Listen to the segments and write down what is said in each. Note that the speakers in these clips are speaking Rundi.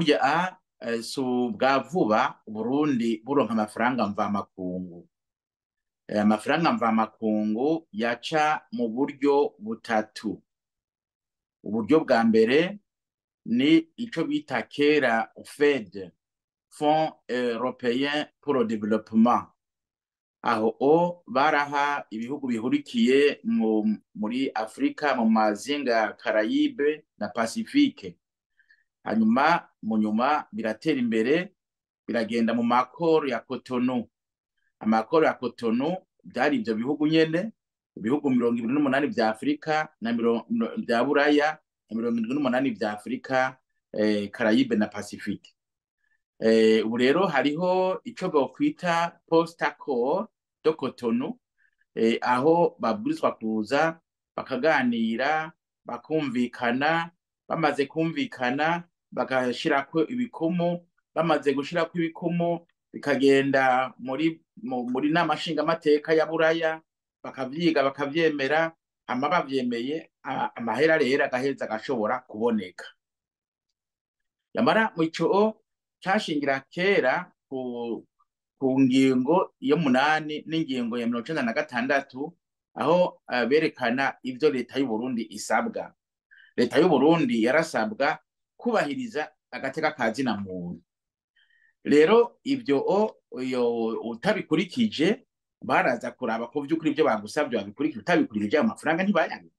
Burya si ubwa vuba Burundi buronka amafaranga mvamakungu. Amafaranga mvamakungu yaca mu buryo butatu. Uburyo bwa mbere ni ico bita kera FED, Fonds Européen pour le Développement. Aho o baraha ibihugu bihurikiye muri Afrika, mu mazinga ya Caraïbe na Pacifique. Hanyuma mu nyuma biratera imbere, biragenda mu makoro ya Cotonou. Amakoro ya Cotonou byari ivyo bihugu nyene, ibihugu 28 vya Afrika na vya Buraya na 78 vya Afrika, Caraïbe na Pacifique. Ubu rero hariho ico bokwita post accord de Cotonou, aho babwirizwa kuza bakaganira, bakumvikana, bamaze kumvikana bagashirako ibikumu, bamaze gushirako ibikumu bikagenda muri nama nshingamateka ya Buraya, bakavyiga bakavyemera, hama bavyemeye amahera rero agaheza agashobora kuboneka. Yamara muco cashingira kera ku ngingo yo 8 n'ingingo ya 96, aho berekana ivyo leta y'u Burundi isabwa. Leta y'u Burundi yarasabwa kubahiriza agateka ka zina muntu. Rero ivyo iyo utabikurikije, baraza kuraba ko vy'ukuri ivyo bagusavye wabikurikije. Utabikurikije, ayo mafaranga ntibayaguha.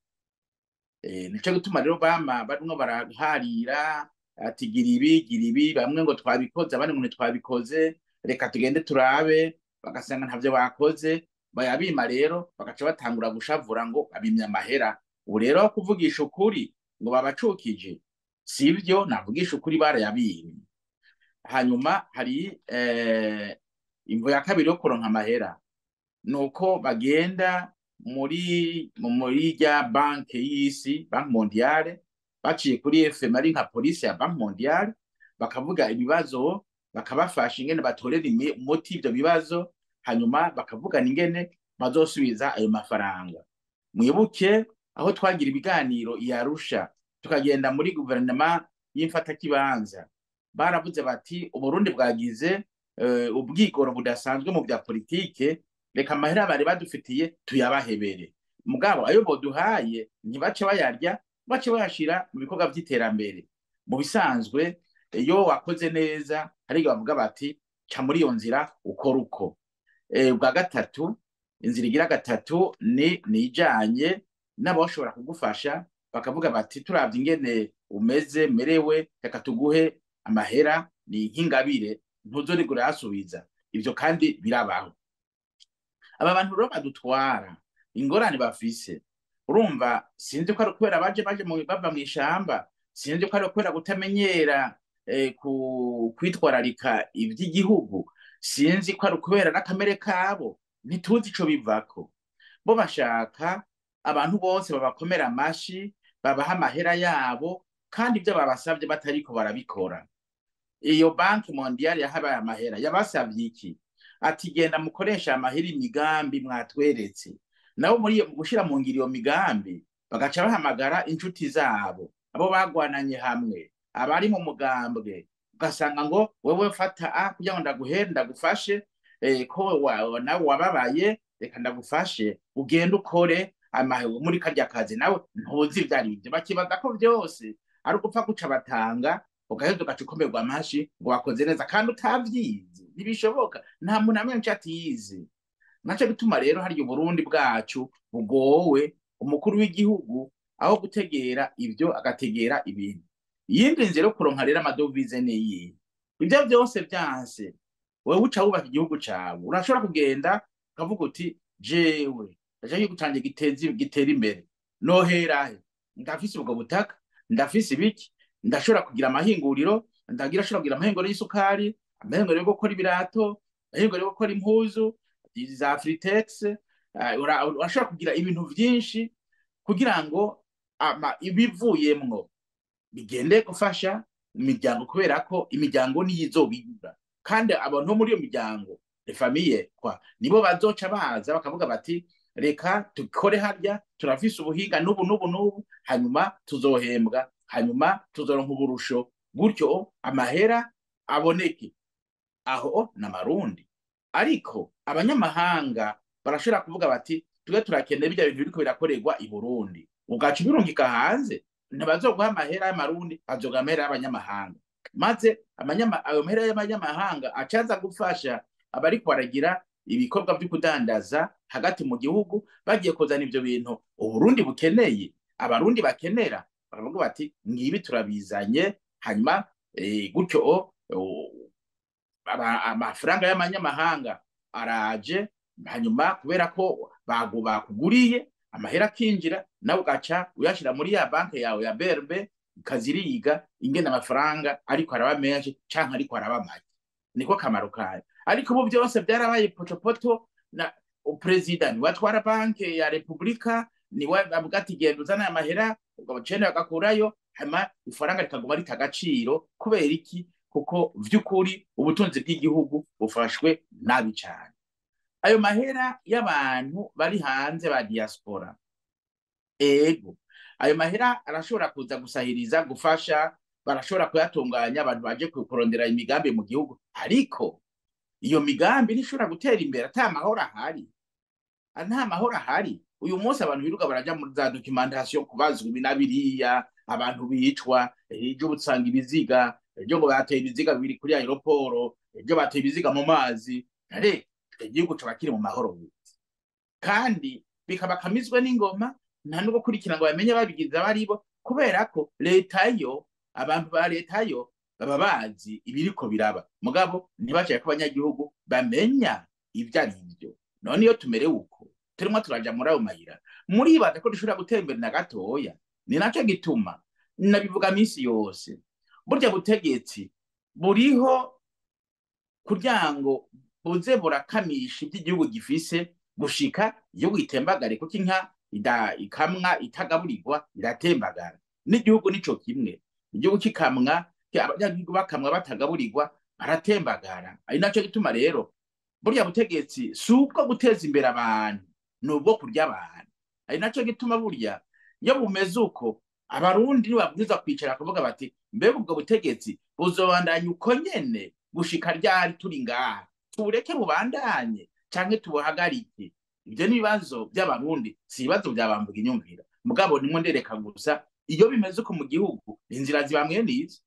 Nico gituma rero bama barimwo baraharira ati gira ibi, gira ibi, bamwe ngo twabikoze, abandi ngo ntitwabikoze, reka tugende turabe, bagasanga ntavyo bakoze, bayabima. Rero bagaca batangura gushavura ngo babimye amahera. Ubu rero kuvugisha ukuri ngo babacukije sivyo, navugisha ukuri barayabimye. Hanyuma hari imvo ya kabiri yo kuronka amahera, nuko bagenda muri rya banke y'isi, Banque Mondiale, baciye kuri FMI, ari nka polisi ya Banque Mondiale, bakavuga ibibazo, bakabafasha ingene batorera umuti ivyo bibazo, hanyuma bakavugana ingene bazosubiza ayo mafaranga. Mwibuke aho twagira ibiganiro i Arusha, tukagenda muri guverinoma y'imfatakibanza, baravuze bati Uburundi bwagize ubwigoro budasanzwe mu bya politike, reka amahera bari badufitiye tuyabahebere, mugabo ayo boduhaye ntibace bayarya, bace bayashira mu bikorwa vy'iterambere. Mu bisanzwe iyo wakoze neza, hari igihe bavuga bati ca muri iyo nzira, ukora uko. Bwa gatatu, inzira igira gatatu ni nijanye n'abashobora kugufasha, bakavuga bati turavye ingene umeze merewe, reka tuguhe amahera, ni nk'ingabire, ntuzorigura yasubiza. Ivyo kandi birabaho. Aba bantu rero badutwara, ingorane bafise, urumva, sinzi ko ari ukubera baje bava mw'ishamba, sinzi ko ari ukubera kutamenyera kwitwararika ivy'igihugu, sinzi ko ari ukubera n'akamere kabo, ntituzi ico bivako. Bo bashaka abantu bose babakomera amashi, babaha amahera yabo, kandi ibyo babasavye batariko barabikora. Iyo Banque Mondiale yahabaye amahera, yabasavye iki? Ati genda mukoresha amahera imigambi mwatweretse. Nabo muri iyo gushira mu ngiro iyo migambi, bagaca bahamagara inshuti zabo, abo bagwananye hamwe, abari mu mugambwe, ugasanga ngo wewe fata a kugira ngo ndaguhere, ndagufashe, ko nawe wababaye, reka ndagufashe ugende ukore muri karya kazi. Nawe ntuzi ivyo ari byo. Bakibaza ko vyose ari ugupfa guca batanga, ugaheza ugaca ukomerwa amashi ngo wakoze neza, kandi utavyize. Ntibishoboka, nta muntu amenya ico atize. Naco gituma rero harya Uburundi bwacu bugowe. Umukuru w'igihugu aho gutegera ivyo agategera ibintu. Iyindi nzira yo kuronka rero amadovize niyi: ivyo vyose vyanse, wewe uca wubaka igihugu cawe. Urashobora kugenda ukavuga uti jewe ndashaka igihugu canje gitera imbere, noherahe? Ndafise ubwo butaka, ndafise ibiki, ndashobora kugira amahinguriro, ndagira ashobora kugira amahinguriro y'isukari, amahinguriro yo gukora ibirato, amahinguriro yo gukora impuzu za Afritex. Urashobora kugira ibintu vyinshi kugira ngo ibivuyemwo bigende gufasha imiryango, kubera ko imiryango niyo izobigura, kandi abantu bo muri iyo miryango, les familles kwa, nibo bazoca baza bakavuga bati reka dukore harya, turafise ubuhinga n'ubu n'ubu n'ubu, hanyuma tuzohembwa, hanyuma tuzoronka uburusho. Gutyo amahera aboneke aho n'amarundi. Ariko abanyamahanga barashobora kuvuga bati twe turakeneye bijya bintu biriko birakorerwa i Burundi, ugaca ubirungika hanze, ntibazoguha amahera y'amarundi, bazoguha amahera y'abanyamahanga. Maze ayo mahera y'abanyamahanga acaza gufasha abariko baragira ibikorwa vyo kudandaza hagati mu gihugu, bagiye kuzana ivyo bintu Uburundi bukeneye, abarundi bakenera, baravuga bati ngibi turabizanye. Hanyuma gutyo amafaranga y'amanyamahanga araje, hanyuma kubera ko bakuguriye amahera akinjira, nawe ugaca uyashira muri ya banki yawe ya BRB, ikaziriga ingene amafaranga ariko araba menshi canke ariko araba make. Niko kamaro kayo. Ariko ubu byose byarabaye potopoto, na perezida niwe atwara banki ya Republika, niwe avuga ati genda uzane aya mahera, ubwo cene bagakurayo, hanyuma ifaranga rikaguma rita agaciro. Kubera iki? Kuko vy'ukuri ubutunzi bw'igihugu bufashwe nabi cane. Ayo mahera y'abantu bari hanze ba diaspora, ego ayo mahera arashobora kuza gusahiriza, gufasha, barashobora kuyatunganya abantu baje kurondera imigambi mu gihugu, ariko iyo migambi ntishobora gutera imbere ata mahoro ahari. Nta mahoro ahari. Uyu munsi abantu biruka baraja muri za documentation kubazwa ibi na biriya, abantu bicwa, ejo usanga ibiziga, ejo ngo bateye ibiziga bibiri kuri aeroport, ejo bateye ibiziga mu mazi. Are igihugu coba kiri mu mahoro, kandi bikaba kamizwe n'ingoma, nta nubwo kurikira ngo bamenye babigize abaribo, kubera ko leta yo, abantu ba leta yo baba bazi ibiriko biraba, mugabo ntibashake ko abanyagihugu bamenya ivyo ari byo. None iyo tumerewe uko turimo turaja muri ayo mayira, muribaza ko dushobora gutera imbere na gatoya? Ni naco gituma nabivuga minsi yose, burya butegetsi buriho kugira ngo buze burakamisha ivy'igihugu gifise gushika igihugu gitembagare, kuko inka ikamwa itagaburirwa iratembagara. N'igihugu nico kimwe, igihugu kikamwa, abanyagihugu bakamwa batagaburirwa baratembagara. Ari naco gituma rero burya butegetsi si ubwo guteza imbere abantu, ni ubwo kurya abantu. Ari naco gituma burya iyo bumeze uko, abarundi ntibabwirizwa kwicara kuvuga bati mbega ubwo butegetsi buzobandanya uko nyene gushika ryari turi ngaha, tubureke bubandanye canke tubuhagarike. Ivyo ni ibibazo by'abarundi, si ibibazo vya bambuga inyumvira. Mugabo nimwo ndereka gusa iyo bimeze uko mu gihugu, inzira ziba mwene izo.